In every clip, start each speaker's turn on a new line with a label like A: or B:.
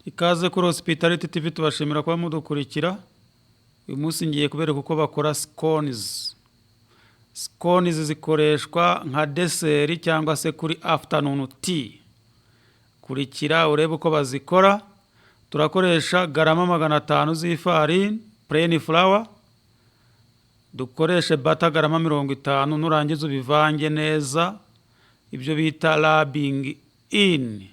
A: Ikaze kuri Hospitality TV, tubashimira kuba mudukurikira. Uyu munsi ngiye kubereka uko bakora scones. Scones zikoreshwa nka dessert cyangwa se kuri afternoon tea. Kurikira urebe uko bazikora. Turakoresha garama 500 z'ifarini, plain flour, dukoreshe butter garama 50. Nurangiza ubivange neza, ibyo bita rubbing in.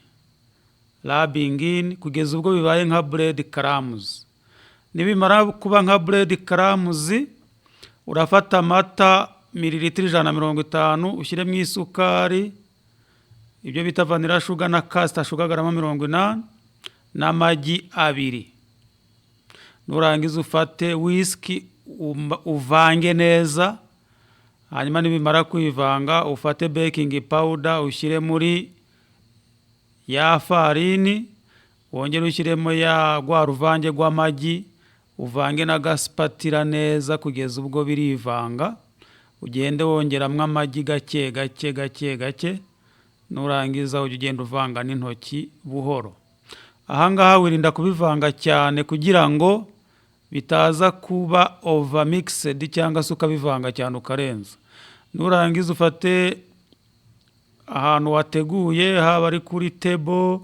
A: Rubbing in kugeza ubwo bibaye nka bread crumbs. Nibimara kuba nka bread crumbs, urafata amata mililitiro 150, ushyiremo isukari, ibyo bita vanilla sugar na caster sugar garama 80, n'amagi 2. Nurangiza ufate whisk, uvange neza. Hanyuma nibimara kwivanga, ufate baking powder, ushyire muri ya farini, wongere ushyiremo ya rwa ruvange rw'amagi, uvange n'agaspatula neza kugeza ubwo birivanga. Ugende wongeramo amagi gake gake gake gake. Nurangiza ujye ugenda uvanga n'intoki buhoro. Ahangaha wirinda kubivanga cyane kugira ngo bitaza kuba over mixed, cyangwa se ukabivanga cyane ukarenza. Nurangiza ufate ahantu wateguye, haba ari kuri table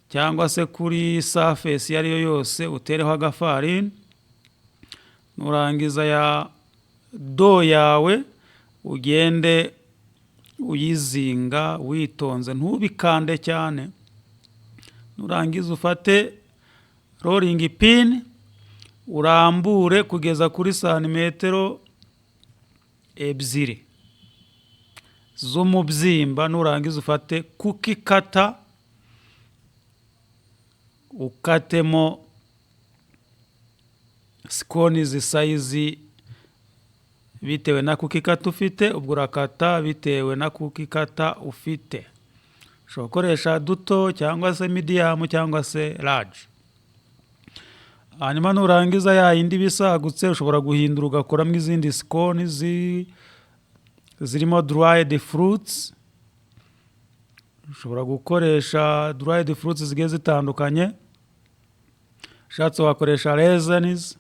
A: cyangwa se kuri surface iyo ari yo yose, utereho agafarini. Nurangiza ya dough yawe ugende uyizinga witonze, ntubikande cyane. Nurangiza ufate rolling pin, urambure kugeza kuri santimetero 2 z'umubyimba. Nurangiza ufate cookie cutter, ukatemo scones size bitewe na cookie cutter ufite. Ubwo urakata bitewe na cookie cutter ufite. Ushobora gukoresha duto cyangwa se medium cyangwa se large. Hanyuma nurangiza, ya yindi ibisagutse ushobora guhindura ugakoramo izindi scone zirimo dried fruits. Ushobora gukoresha dried fruits zigiye zitandukanye. Ushatse wakoresha raisins.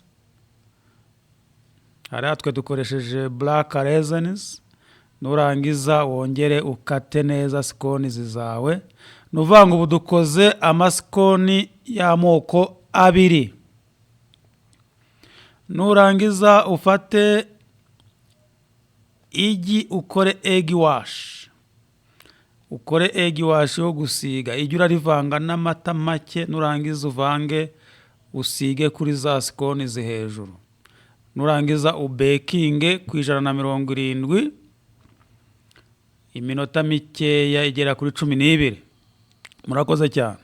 A: Hariya twe dukoresheje black raisins. Nurangiza wongere ukate neza scones zawe. Ni ukuvuga ngo ubu dukoze amascone y'amoko abiri. Nurangiza ufate igi, ukore egg wash. Ukore egg wash yo gusiga. Igi urarivanga n'amata make, nurangiza uvange, usige kuri za scones hejuru. Nurangiza ubekinge ku 170 iminota mikeya igera kuri 12. Murakoze cyane.